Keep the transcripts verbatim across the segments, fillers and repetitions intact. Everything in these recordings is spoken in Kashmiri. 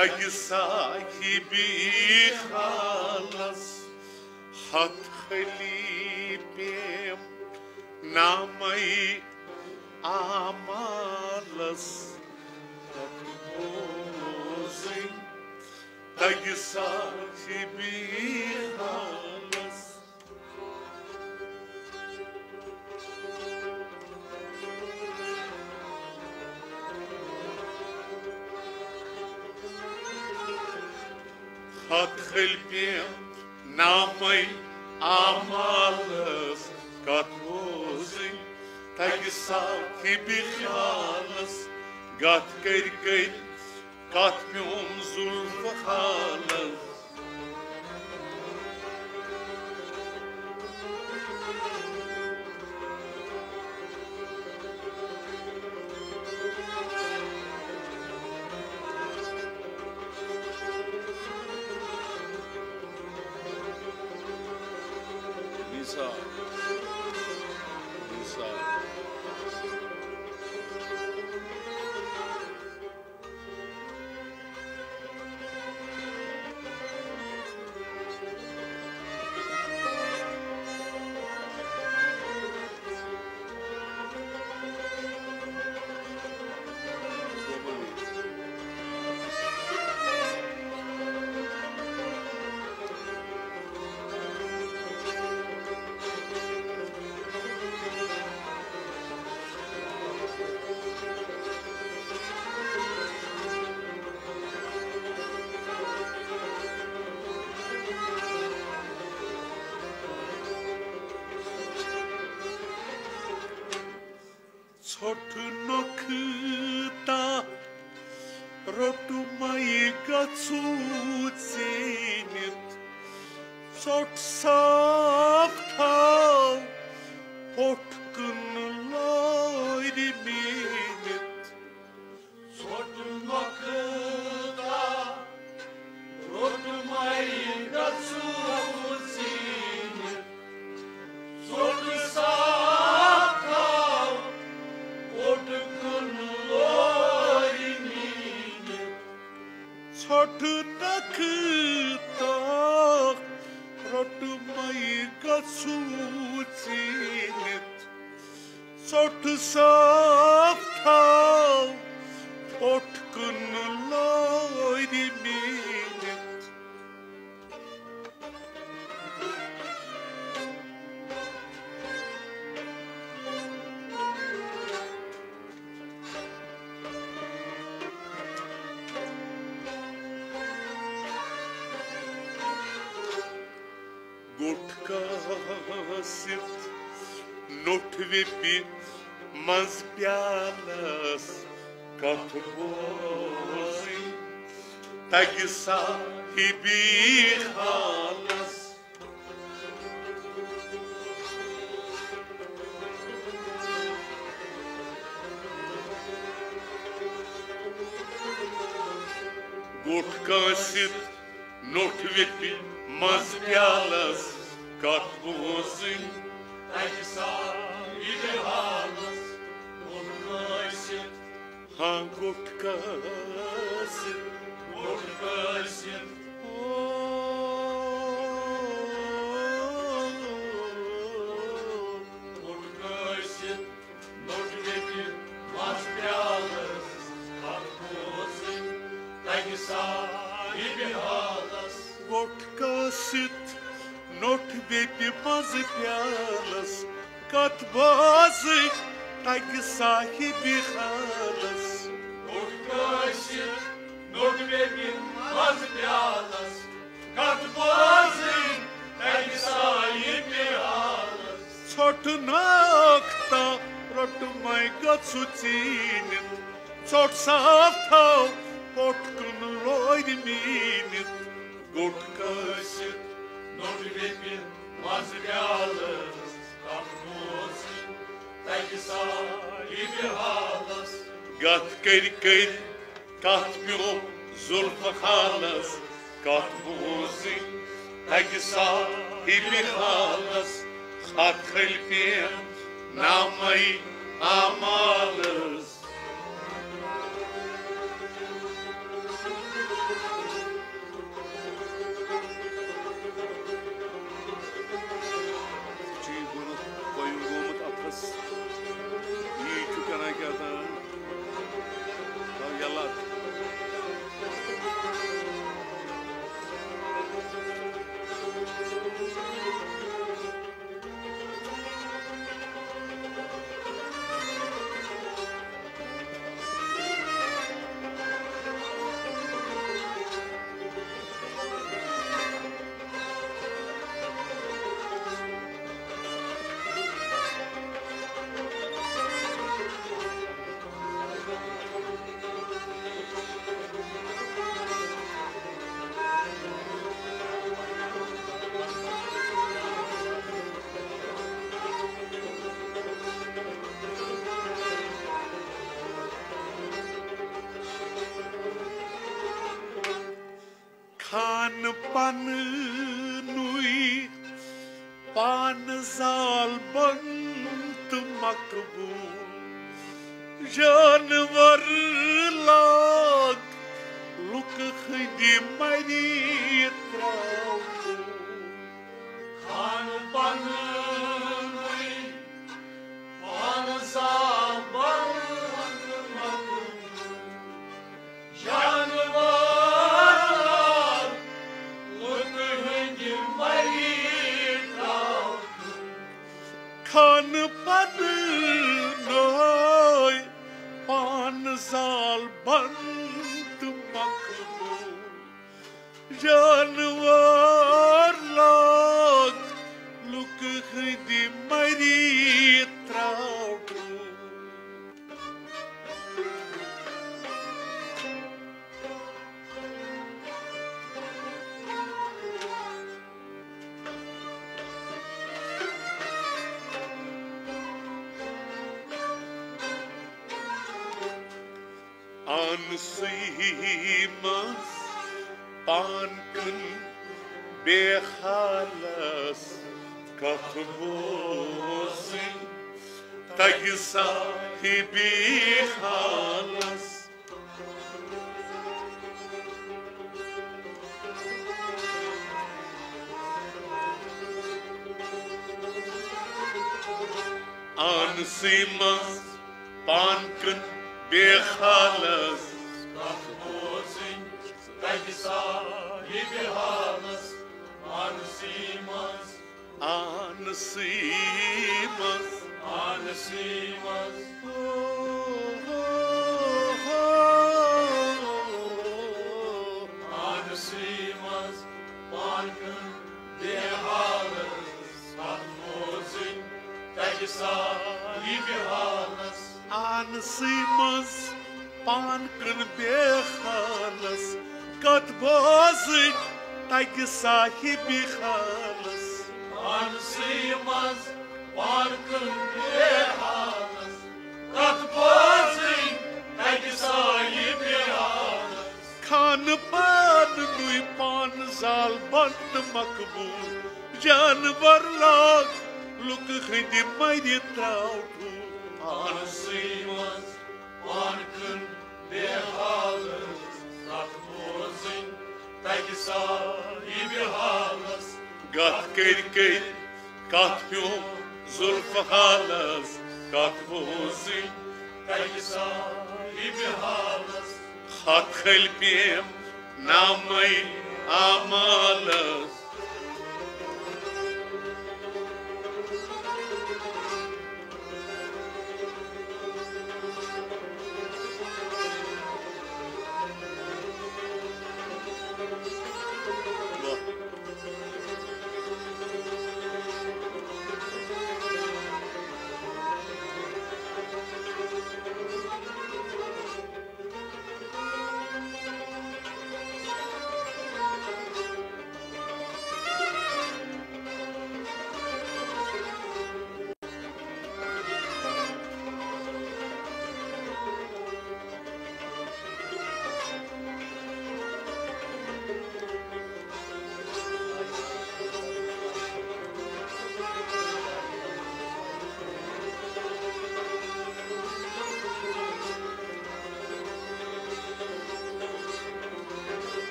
اگہِ صاحبِ حالس ہتھ خلی پیم نامے اعمالس۔ تگہِ صاحبِ حالس ہتھ خلپیم نامے اعمالس کتھ بوزٕنۍ۔ تگہِ صاحبِ حالس گتھ کٔرۍ کٔرۍ کتھ پیوم زلفہٕ حالس۔ نثار، نثار۔ ژھۄٹھ نۄکھٕ تاپھ روٚٹ مَے گژھو ژیٖنِتھ۔ ژھۄٹھ صاف تھاو، پھۄٹھ کٕنہٕ لورِ میٖنِتھ۔ ژھۄٹھ نۄکھٕ تاپھ روٚٹ مَے گژھو ژیٖنِتھ۔ ژھۄٹھ صاف تھاو، پھۄٹھ کٕنہٕ لورِ میٖنِتھ۔ ژھۄٹھ نۄکھٕ تاپھ روٚٹ مَے گژھو ژیٖنِتھ۔ ژھۄٹھ صاف تھاو، پھۄٹھ کٕنہٕ لورِ میٖنِتھ۔ گوٚٹھ کاسِتھ نوٚٹھ ویٚپہِ منٛز پیالس، کتھ بوزٕنۍ تگہِ صاحبِ حالس۔ گوٚٹھ کاسِتھ نوٚٹھ ویٚپہِ منٛز پیالس، کتھ بوزٕنۍ تگہِ صاحبِ حالس۔ گوٚٹھ کاسِتھ، ہاں، گوٚٹھ کاسِتھ، گوٚٹھ کاسِتھ۔ او، گوٚٹھ کاسِتھ نوٚٹھ ویٚپہِ منٛز پیالس، کتھ بوزٕنۍ تگہِ صاحبِ حالس۔ گوٚٹھ کاسِتھ نوٚٹھ ویٚپہِ منٛز پیالس، کتھ بوزٕنۍ تگہِ صاحبِ حالس۔ گوٚٹھ کاسِتھ نوٚٹھ ویٚپہِ منٛز پیالس، کتھ بوزٕنۍ تگہِ صاحبِ حالس۔ ژھۄٹھ نۄکھٕ تاپھ روٚٹ مَے گژھو ژیٖنِتھ۔ ژھۄٹھ صاف تھاو، پھۄٹھ کٕنہٕ لورِ میٖنِتھ۔ گوٚٹھ کاسِتھ نوٚٹھ ویٚپہِ منٛز پیالس، کتھ بوزٕنۍ تگہِ صاحبِ حالس۔ گتھ کٔرۍ کٔرۍ کتھ پیوٚو زلفہٕ حالس، کتھ بوزٕنۍ تگہِ صاحبِ حالس۔ ہتھ خلپیم نامے اعمالس۔ پانہٕ نُے پانہٕ زالبنٛد تہٕ مقبوٗل۔ جانور لاگ لُکہٕ ہٕنٛدِ مَرِ ترٛاوُن۔ خانہٕ پانہٕ نُے پانہٕ زالبنٛد تہٕ مقبوٗل۔ جانور لُکہٕ ہٕنٛدِ مَرِ ترٛاوُن۔ خانہٕ پانہٕ نُے پانہٕ زالبنٛد تہٕ مقبوٗل۔ جانور لاگ لُکہٕ ہٕنٛدِ مَرِ ترٛاوُن۔ آنسٕے منٛز پان کٕن بے حالس کتھ بوزٕنۍ تگہِ صاحبِ حالس۔ آنسٕے منٛز پان کٕن بے حالس کتھ بوزٕنۍ تگہِ صاحبِ حالس۔ آنسٕے منٛز آنسٕے منٛز۔ آنسٕے منٛز۔ آنسٕے منٛز پان کٕن بے حالس کتھ بوزٕنۍ تگہِ صاحبِ حالس۔ آنسٕے منٛز پان کٕن بے حالس کتھ بوزٕنۍ تگہِ صاحبِ حالس۔ آنسٕے منٛز پان کٕن بے حالس کتھ بوزٕنۍ تگہِ صاحبِ حالس۔ خانہٕ پانہٕ نُے پانہٕ زالبنٛد مقبوٗل۔ جانور لاگ لُکہٕ ہٕنٛدِ مَرِ ترٛاوُن۔ آنسٕے منٛز پان کٕن بے حالس کتھ بوزٕنۍ تگہِ صاحبِ حالس۔ گتھ کٔرۍ کٔرۍ کتھ پیوٚم زُلفہٕ حالس کتھ بوزٕنۍ تگہِ صاحبِ حالس۔ ہتھ کھٔلۍ پیٚم نامے اعمالس۔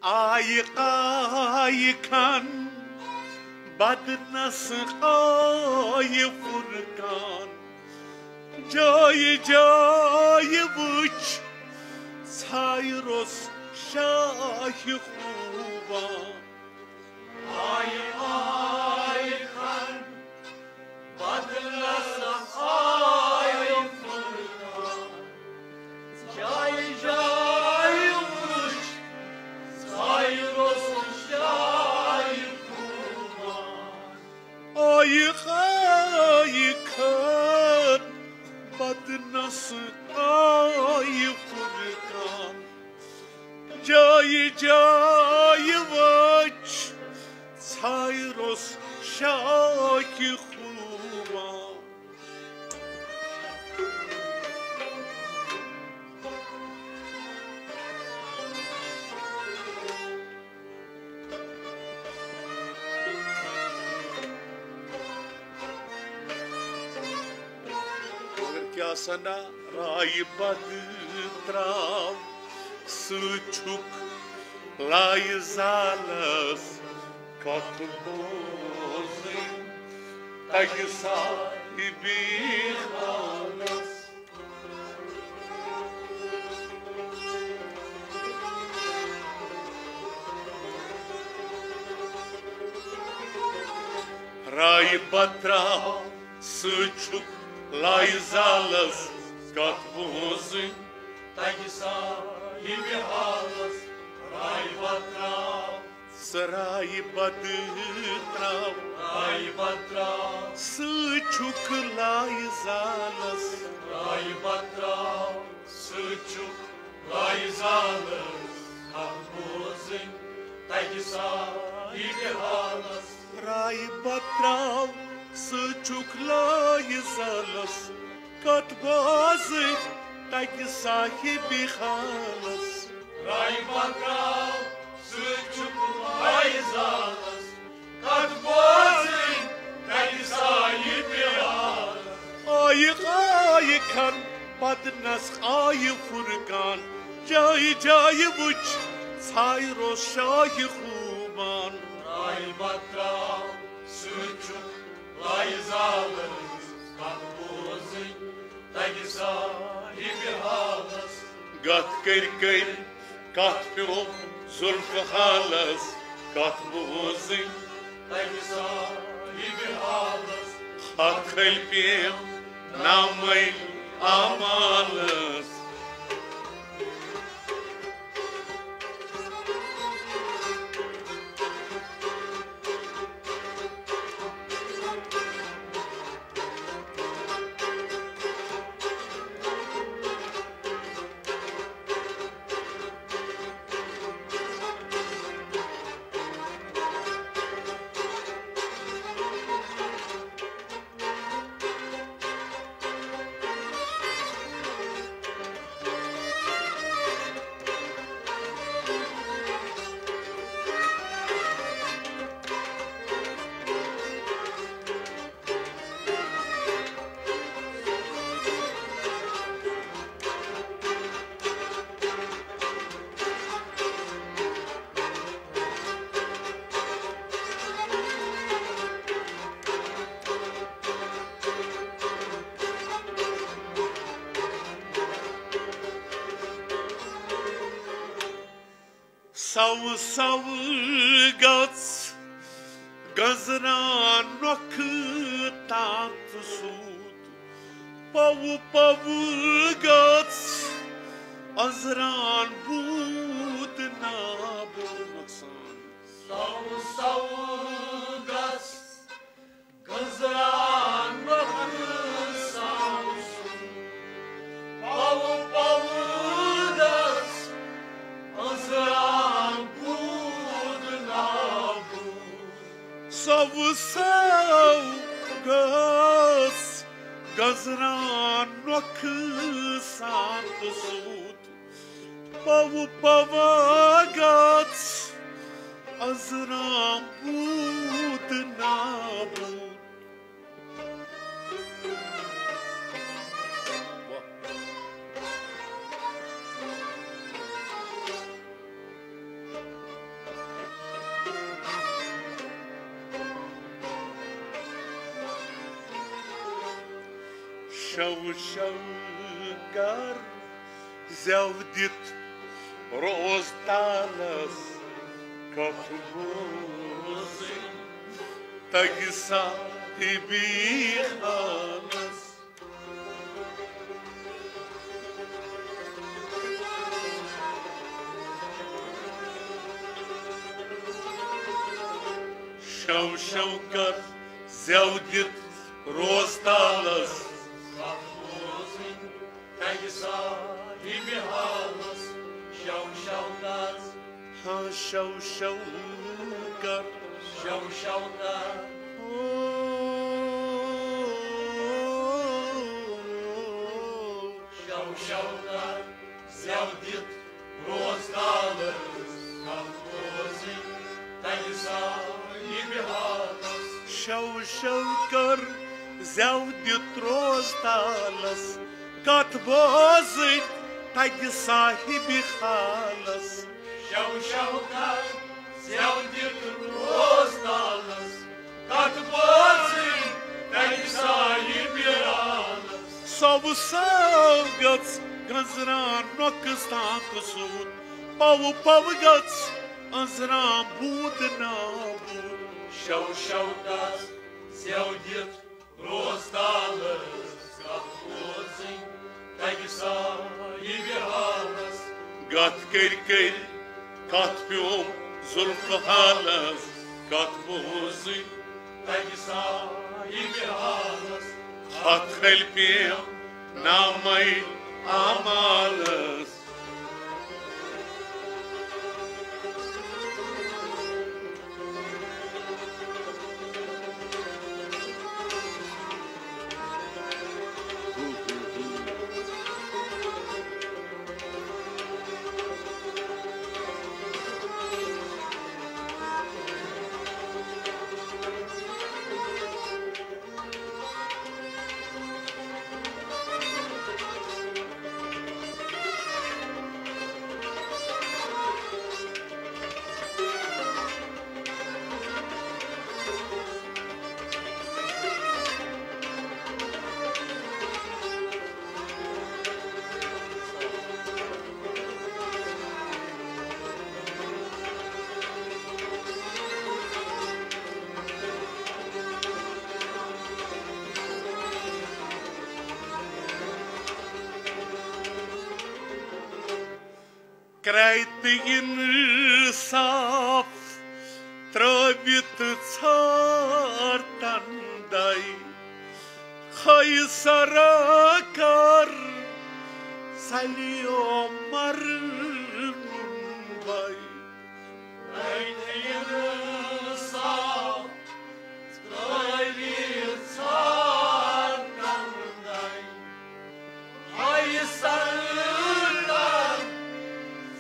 آیہِ آیہِ خان بدنس آیہِ فرقان۔ جایہِ جایہِ وٕچھ ژھایہِ روٚس شاہہِ خوٗبان۔ آیہِ آیہِ خان بدنس آیہِ فرقان۔ جایہِ جایہِ وٕچھ ژھایہِ روٚس شاہہِ خوٗبان۔ آیہِ آیہِ خان بدنس آیہِ فرقان۔ جایہِ جایہِ وٕچھ ژھایہِ روٚس شاہہِ خوٗبان۔ یا سنا رایہِ بد تراو، سۭتۍ چھُکھ لایہِ زالس کتھ بوزٕنۍ، تگہِ صاحبِ حالس۔ رایہِ بد تراو، سۭتۍ چھُکھ لایہِ زالس کتھ بوزٕنۍ، تگہِ صاحبِ حالس۔ رایہِ بد تراو، سۄ رایہِ بد تراو، رایہِ بد تراو، سۭتۍ چھُکھ لایہِ زالس۔ رایہِ بد تراو، سۭتۍ چھُکھ لایہِ زالس کتھ بوزٕنۍ، تگہِ صاحبِ حالس۔ رایہِ بد تراو، سۭتۍ چھُکھ لایہِ زالس کتھ بوزٕنۍ، تگہِ صاحبِ حالس۔ رایہِ بد تراو، سۭتۍ چھُکھ لایہِ زالس کتھ بوزٕنۍ، تگہِ صاحبِ حالس۔ آیہِ آیہِ کھن بدنس آیہِ فرقان، جایہِ جایہِ وُچھ ژھایہِ روٚس شاہہِ خوٗبان۔ رایہِ بد تراو، سۭتۍ چھُکھ لایہِ زالس کتھ بوزٕنۍ، تگہِ صاحبِ حالس۔ گتھ کٔرۍ کٔرۍ کتھ پیوٚو زُلفہٕ حالس کتھ بوزٕنۍ، تگہِ صاحبِ حالس۔ ہتھ کھٔلۍ پیٚیہِ نامے اعمالس۔ سو سو گژھ گنزران نۄکھٕ تام تہٕ سوٗد، پوٕ پوٕ گژھ انزران بوٗد نابوٗد۔ نۄقصان۔ سو سو گژھ گنزران نۄکھٕ تام تہٕ سوٗد، پوٕ پوٕ گژھ انزران بوٗد نابوٗد۔ سو سو گژھ گنزران نۄکھٕ تام تہٕ سوٗد، پوٕ پوٕ گژھ انزران بوٗد نابوٗد۔ شو شو کر زٮ۪و دِتھ روز تالس کتھ بوزٕنۍ، تگہِ صاحبِ حالس۔ شو شو کر زٮ۪و دِتھ روز تالس۔ تگہِ صاحبِ حالس۔ شو شو کر۔ ہاں، شو شو کر۔ شو شو کر۔ او۔ شو شو کر۔ زٮ۪و دِتھ روز تالس۔ کتھ بوزٕنۍ تگہِ صاحبِ حالس۔ شو شو کر۔ زٮ۪و دِتھ روز تالس، کتھ بوزٕنۍ تگہِ صاحبِ حالس۔ شو شو کر زٮ۪و دِتھ روز تالس، کتھ بوزٕنۍ تگہِ صاحبِ حالس۔ سۄ وُساو گٔژھ گنٛزران نۄقص تام قصوٗر، پوٕ پوٕ گٔژھ أنٛزران بوٗد نابوٗد۔ شو شو کر زٮ۪و دِتھ روز تالس، کتھ بوزٕنۍ تگہِ صاحبِ حالس۔ گتھ کٔرۍ کٔرۍ کتھ پیوٚو زُلفہٕ حالس، کتھ بوزٕنۍ تگہِ صاحبِ حالس۔ ہتھ خلہِ پیٚیَم نامے اعمالس۔ کرٛے تہٕ انصاف ترٛٲوِتھ ژھار تندے۔ خٲیہِ سرکار سلیو مرنُن بے۔ کرٛے تہٕ انصاف ترٛٲوِتھ ژھار تندے۔ ہاے سرکار،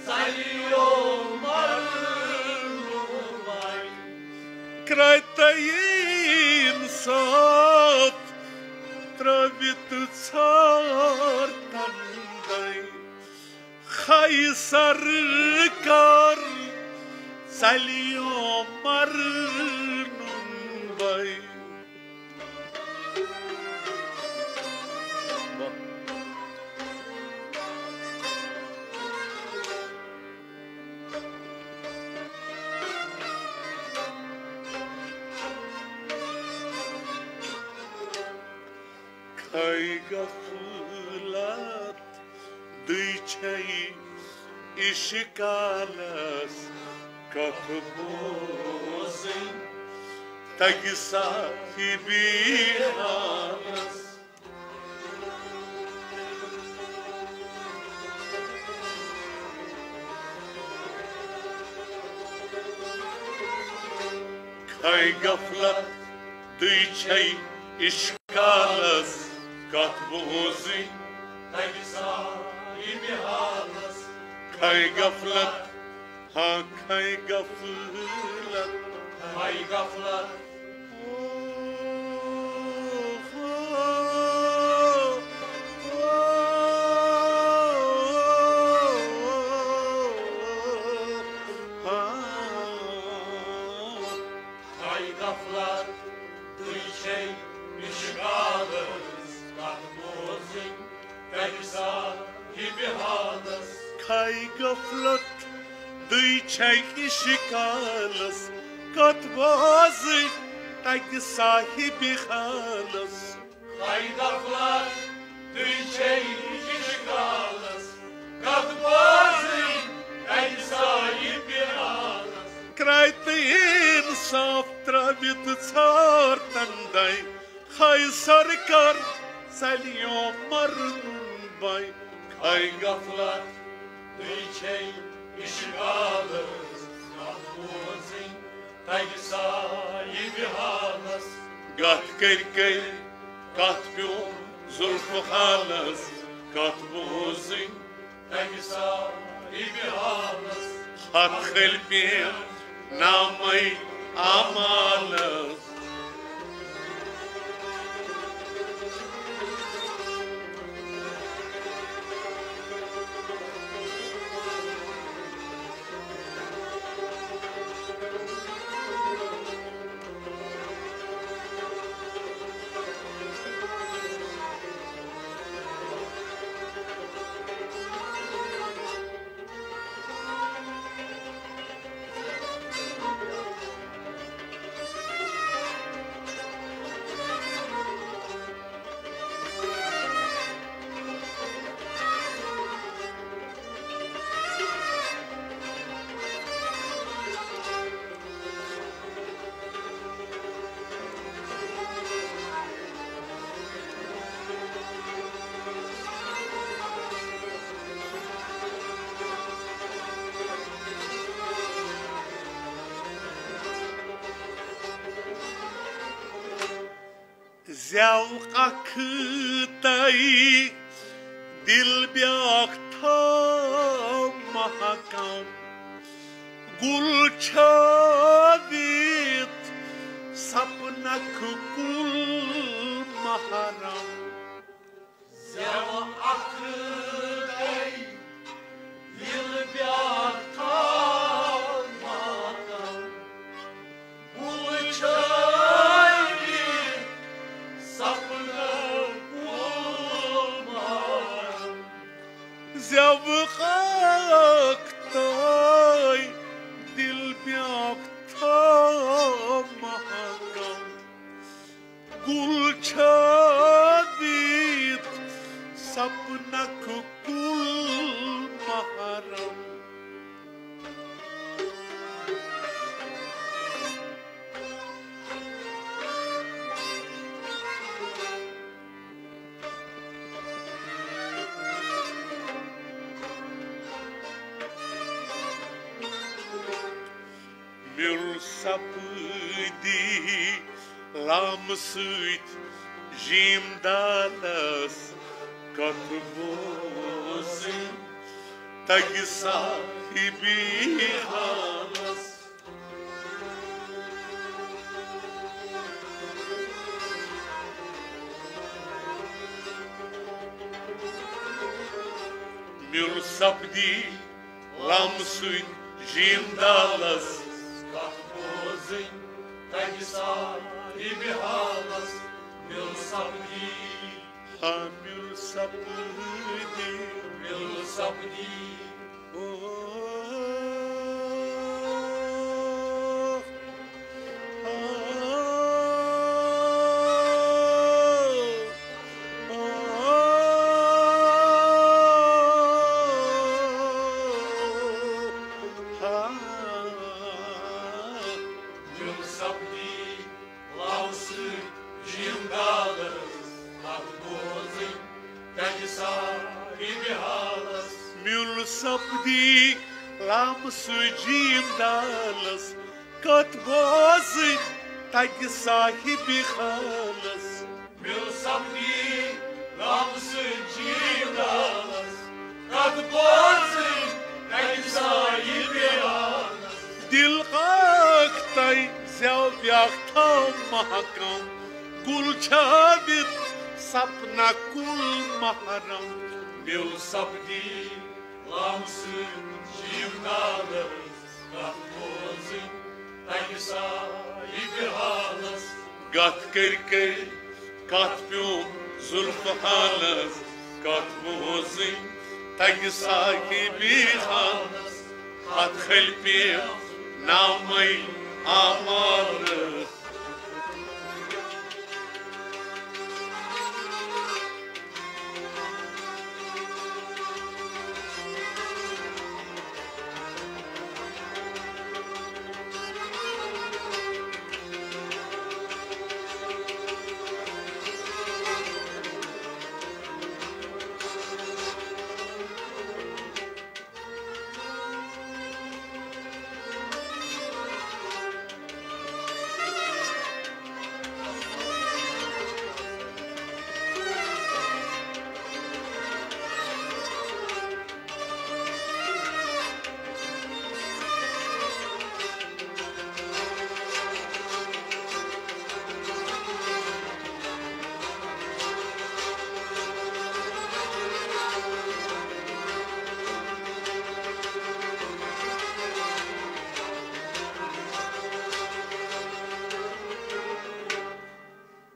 سلیو مرنُن بے۔ کرٛے تہٕ انصاف ترٛٲوِتھ ژھار تندے۔ خی سرکار سلیو مرنُن بے۔ کھے غفلت دٔے چھے عشقالس کتھ بوزٕنۍ تگہِ صاحبِ حالس۔ کھے غفلت دٔے چھے عشقالس کتھ بوزٕنۍ تگہِ صاحبِ حالس۔ کھے غفلت، ہاں کھے غفلت۔ کھے غفلت۔ ہاے غفلت، تُہۍ چھے عشقالس کتھ بوزٕنۍ تگہِ صاحبِ حالس۔ کھے غفلت، تُہۍ چھے عشقالس کتھ بوزٕنۍ تگہِ صاحبِ حالس۔ کھے غفلت، تُہۍ چھے عشقالس کتھ بوزٕنۍ تگہِ صاحبِ حالس۔ کرٛے تہٕ انصاف ترٛٲوِتھ ژھار تندے، کھے سرکار سلیو مرنُن بے۔ کھے غفلت، تُہۍ چھے عشقالس کتھ بوزٕنۍ تگہِ صاحبِ حالس۔ گتھ کٔرۍ کٔرۍ کتھ پیوٚو زُلفہٕ حالس کتھ بوزٕنۍ تگہِ صاحبِ حالس۔ ہتھ خٔلۍ پیٚیَم نامے اعمالس۔ تَو اَکھ تَے دِل بیٛاکھ تھاو محکم۔ گُل چھٲوِتھ سپنکھ کُل محرم۔ زٮ۪و اکھ گٔے دِل بیٛاکھ تھاو ماتم۔ گُل چھٲوِتھ سپنہٕ کُل ماتم۔ زٮ۪و اکھ تاے دِل بیٛاکھ تھاو محکم۔ گُل چھٲوِتھ سپنکھ کُل محرم۔ میوٚل سپدی لامہٕ سۭتۍ جیٖم دالس کتھ بوزٕنۍ تگہِ صاحبِ حالس۔ میوٚل سپدی لامہٕ سۭتۍ جیٖم دالس کتھ بوزٕنۍ تگہِ صاحبِ حالس۔ میوٚل سپدی، ہا میوٚل سپدی، میوٚل سپدی۔ او، او، او، ہا۔ میوٚل سپدی لامہٕ سۭتۍ جیٖم دالس کتھ بوزٕنۍ تگہِ صاحبِ حالس۔ میوٚل سپدی لامہٕ سۭتۍ جیٖم دالس کتھ بوزٕنۍ تگہِ صاحبِ حالس۔ میوٚل سپدی لامہٕ سۭتۍ جیٖم دالس کتھ بوزٕنۍ تگہِ صاحبِ حالس۔ دِل اکھ تَے زٮ۪و بیٛاکھ تھاو محکم۔ گُل چھٲوِتھ سپنکھ کُل محرم۔ میوٚل سپدی لامہٕ سۭتۍ جیٖم دالس کتھ بوزٕنۍ تگہِ صاحبِ حالس۔ گتھ کٔرۍ کٔرۍ کتھ پیوٚم زُلفہٕ حالس کتھ بوزٕنۍ تگہِ صاحبِ حالس۔ اتھ کھٔلۍ پیٚیہِ نامے اعمالس۔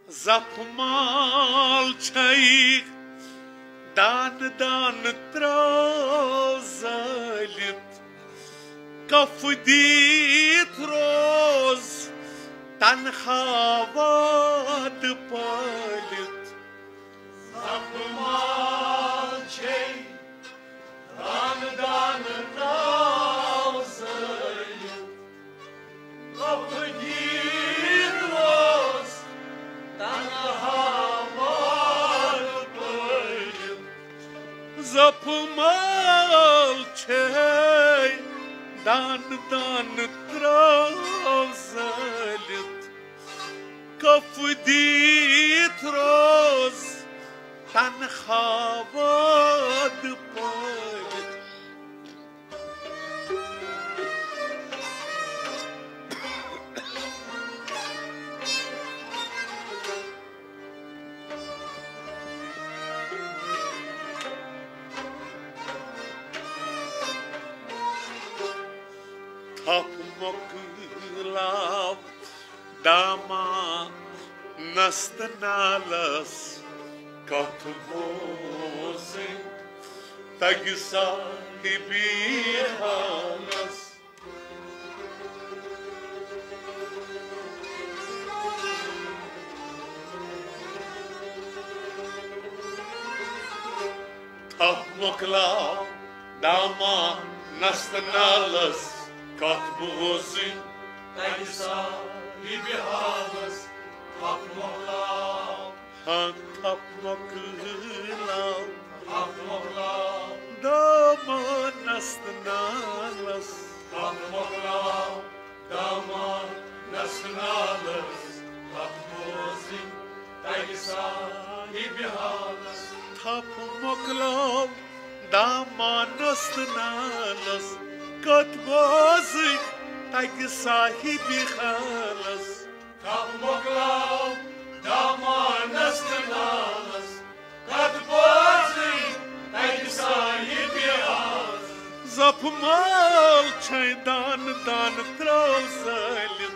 زپھ مال چھے دانہٕ دانہٕ ترٛاو زٲلِتھ، کف دِتھ روز تنہا واد پٲلِتھ۔ زپھ مال چھے دانہٕ دانہٕ ترٛاو زٲلِتھ، کف دِتھ روز تنہا واد پٲلِتھ۔ زپھ مال چھے دانہٕ دانہٕ ترٛاو زٲلِتھ، کف دِتھ دِتھ روز تنخواہ واد پٲلِتھ۔ تھپھ مۄکلاو دامانس تہٕ نالس، کتھ بوزٕنۍ تگہِ صاحبِ حالس۔ تھپھ مۄکلاو دامانس تہٕ نالس، کتھ بوزٕنۍ تگہِ صاحبِ حالس۔ تھپھ مۄکلاو، ہاں، تھپھ مۄکلاو، تھپھ مۄکلاو دامانس تہٕ نالس۔ تھپھ مۄکلاو دامانس تہٕ نالس، کتھ بوزٕنۍ تگہِ صاحبِ حالس۔ تھپھ مۄکلاو دامانس تہٕ نالس، کتھ بوزٕنۍ تگہِ صاحبِ حالس۔ تھپھ مۄکلاو دامانس تہٕ نالس، کتھ بوزٕنۍ تگہِ صاحبِ حالس۔ زپھ مال چھے دانہٕ دانہٕ ترٲو زٲلِتھ،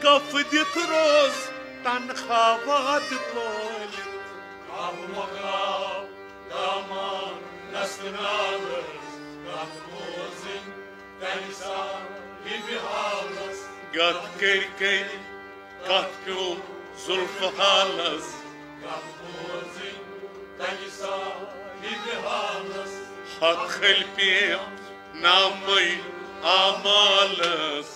کف دِتھ روز تنخواہ واد پٲلِتھ۔ تھپھ مۄکلاو دامانس تہٕ نالس، کتھ بوزٕنۍ تگہِ صاحبِ حالس۔ گتھ کٔرۍ کٔرۍ کتھ پیوٚو زُلفہٕ حالس۔ کتھ بوزٕنۍ تگہِ صاحبِ حالس۔ ہتھ خٔلۍ پیٚیہِ نامے اعمالس۔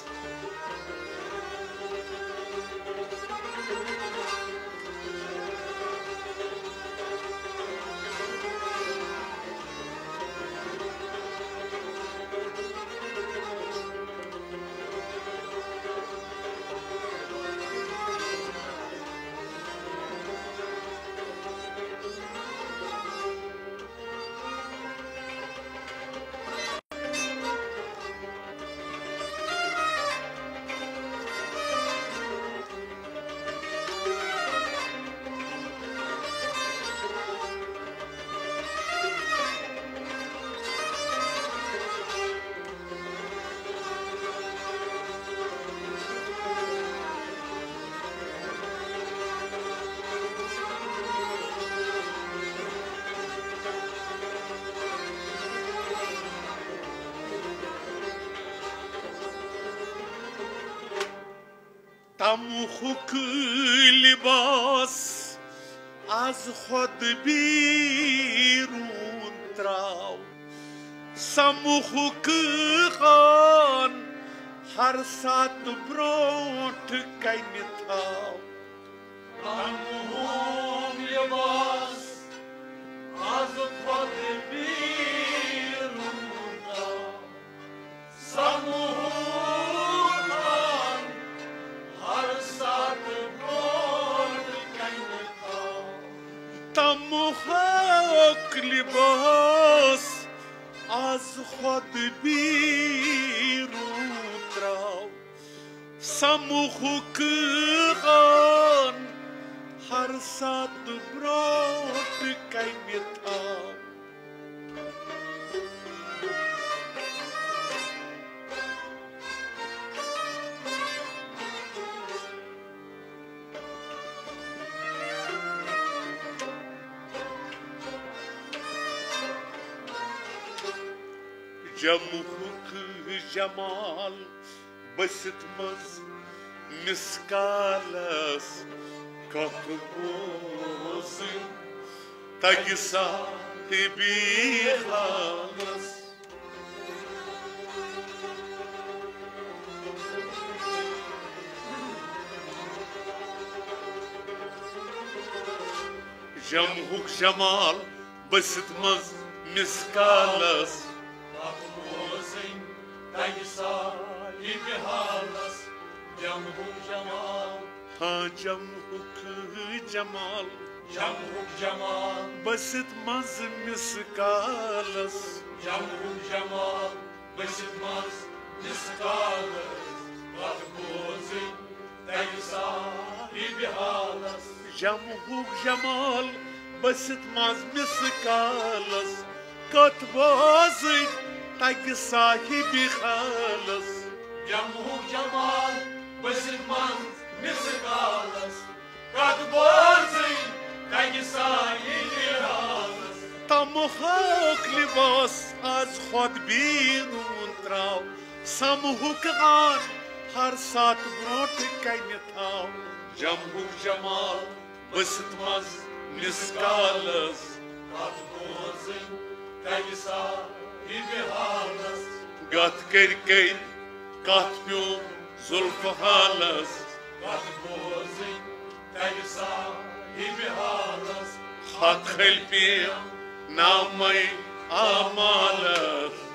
تمہُک لباس از خود بیرون تراو، سمہُک خان ہر ساتہٕ برونٛٹھ کنہِ تھاو۔ تمہُک لباس از خود بیرون تراو، سمہُک خان ہر ساتہٕ برونٛٹھ کنہِ تھاو۔ تمہُک لباس از خود بیرون تراو، سمہُک خان ہر ساتہٕ برونٛٹھ کنہِ تھاو۔ جمہُک جمال بٔسِتھ منٛز مثقالس، کتھ بوزٕنۍ تگہِ صاحبِ حالس۔ جمہُک جمال بٔسِتھ منٛز مثقالس، کتھ بوزٕنۍ تگہِ صاحبِ حالس۔ جمہُک جمال ہاں جمہُک جمال، جمہُک جمال، بٔسِتھ منٛز مِس کالس۔ جمہُک جمال، بٔسِتھ منٛز مِس کالس۔ کتھ بوزٕنۍ تگہِ صاحبِ حالس۔ جمہُک جمال، بٔسِتھ منٛز مِس کالس۔ کتھ بوزٕنۍ تگہِ صاحبِ حالس۔ جمہُک جمال، بٔسِتھ منٛز مِس کالس۔ کتھ بوزٕنۍ تگہِ صاحبِ حالس۔ تمہُک لباس از خود بیرون تراو، سمہُک آن ہر ساتہٕ برونٛٹھ کنہِ تھاو۔ جمہُک جمال، بٔسِتھ منٛز مِس کالس۔ کتھ بوزٕنۍ تگہِ صاحبِ حالس۔ گتھ کٔرۍ کٔرۍ کتھ پیوٚو زُلفہٕ حالس۔ کتھ بوزٕنۍ تگہِ صاحبِ حالس۔ خط خٔلۍ پیٚیہِ نامے اعمالس۔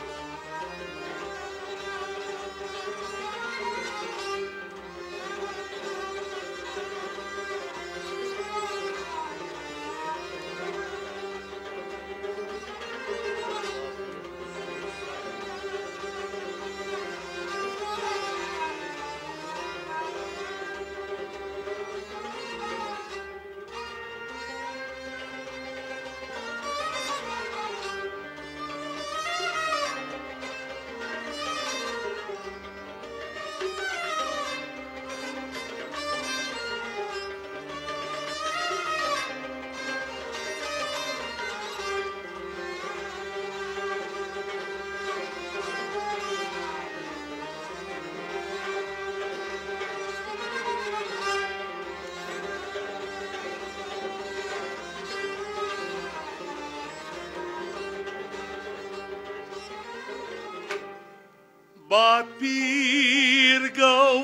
باپیٖر گوٚو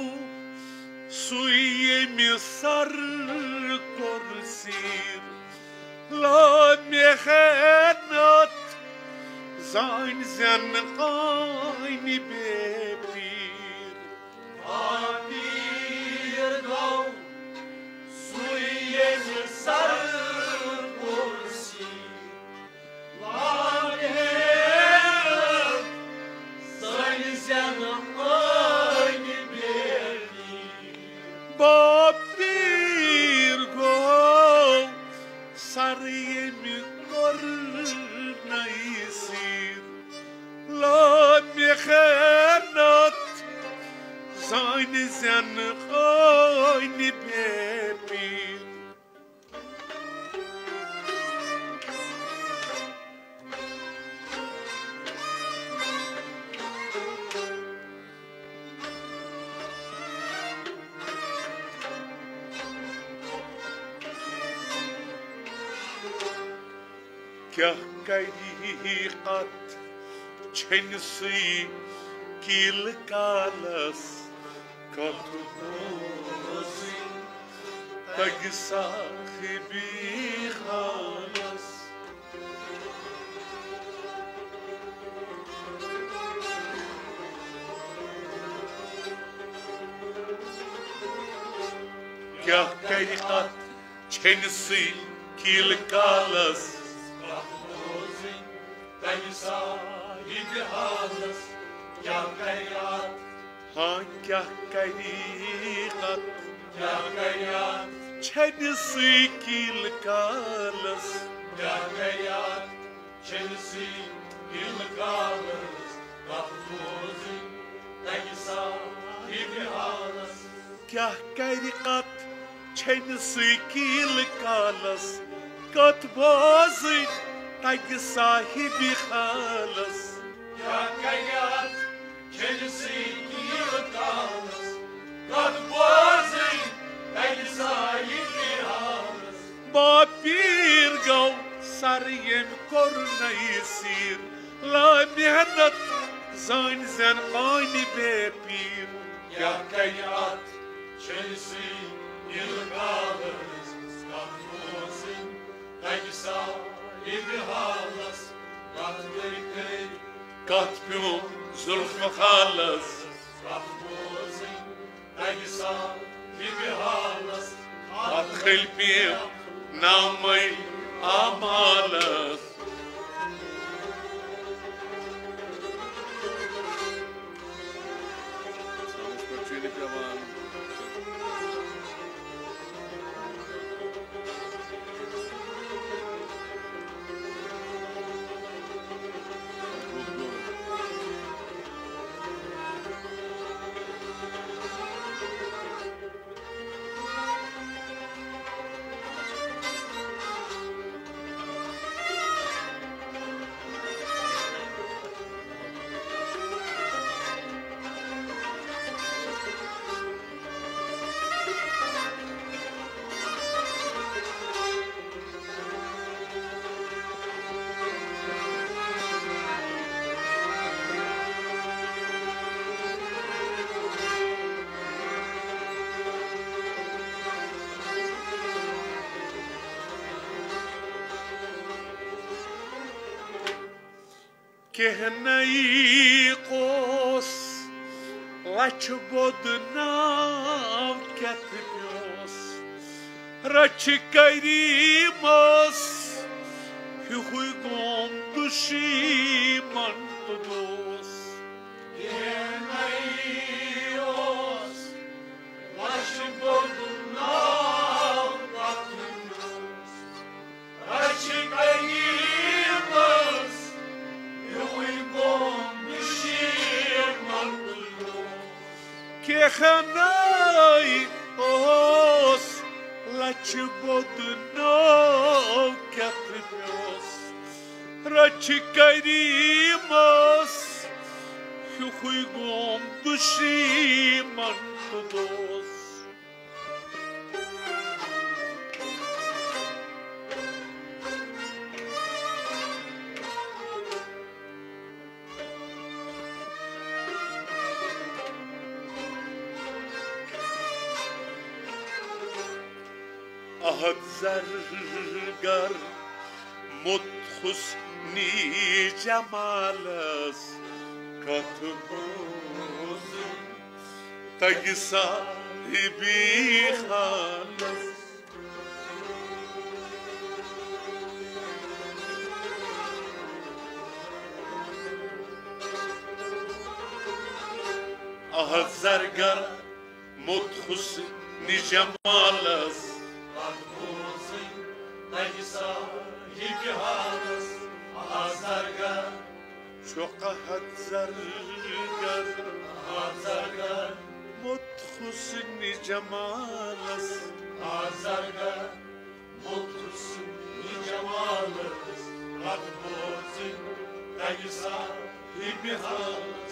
سُے، ییٚمہِ سر کوٚر سیٖر۔ لامحنت زانہِ زٮ۪ن کانہِ بے پیٖر۔ باپیٖر گوٚو سُے، ییٚمہِ سر کوٚر سیٖر۔ باپیٖر گوٚو سر، ییٚمہِ کوٚر نَے سیٖر۔ لامحنت زانہِ زٮ۪ن کانہِ بے پیٖر۔ کیٛاہ کَرِ کتھ چھٔنۍ سٕے کیٖلہٕ کالس۔ کتھ بوزٕنۍ تگہِ صاحبِ حالس۔ کیٛاہ کَرِ کتھ چھٔنۍ سٕے کیٖلہٕ کالس۔ کتھ بوزٕنۍ تمہِ صاحبِ حالس۔ کیٛاہ کَرِ اتھ؟ ہاں، کیٛاہ کَرِ اتھ؟ کیٛاہ کَرِ اتھ؟ چھٔنۍ سٕے کیٖلہٕ کالس۔ کیٛاہ کَرِ اتھ؟ چھٔنۍ سٕے کیٖلہٕ کالس۔ کتھ بوزٕنۍ تمہِ صاحبِ حالس۔ کیٛاہ کَرِ کتھ چھٔنۍ سٕے کیٖلہٕ کالس۔ کتھ بوزٕنۍ تگہِ صاحبِ حالس۔ کیٛاہ کَرِ اتھ چھٔنۍ سٕے کیٖلہٕ کالس۔ کتھ بوزٕنۍ تگہِ صاحبِ حالس۔ باپیٖر گوٚو سر، ییٚمۍ کوٚر نَے سیٖر۔ لامحنت زانہِ زٮ۪ن کانہِ بے پیٖر۔ کیٛاہ کَرِ اتھ چھٔنۍ سٕے کیٖلہٕ کالس۔ کتھ بوزٕنۍ تگہِ صاحبِ حالس۔ کتھ کٔرۍ کٔرۍ کتھ پیوٚو زُلفہٕ حالس۔ کتھ بوزٕنۍ تگہِ صاحبِ اتھ خلفی نامے اعمالس۔ کہنئی اوس لچھ بود ناو کیتھ پیوس۔ رچھ کریمس ہیوٗے گوم دُشمن تہٕ دوس۔ کہنئی اوس لچھ بود ناو کیتھ پیوس۔ رچھ کریمس ہیوٗے گوم دُشمن تہٕ دوس۔ کہنئی اوس لچھ بود ناو کیتھ پیوس۔ رچھ کریمس ہیوٗے گوم دُشمن تہٕ دوس۔ احد زرگر موٚت حسنی جمالس کتھ بوزٕنۍ تگہِ صاحبِ حالس۔ احد زرگر موٚت حسنِ جمالس۔ پتھ بوزٕنۍ تگہِ صاحبِ حالس۔ احد زرگر چھُ احد زرگر۔ احد زرگر موٚت حسنِ جمالس۔ احد زرگر موٚت حسنِ جمالس۔ پتھ بوزٕنۍ تگہِ صاحبِ حالس۔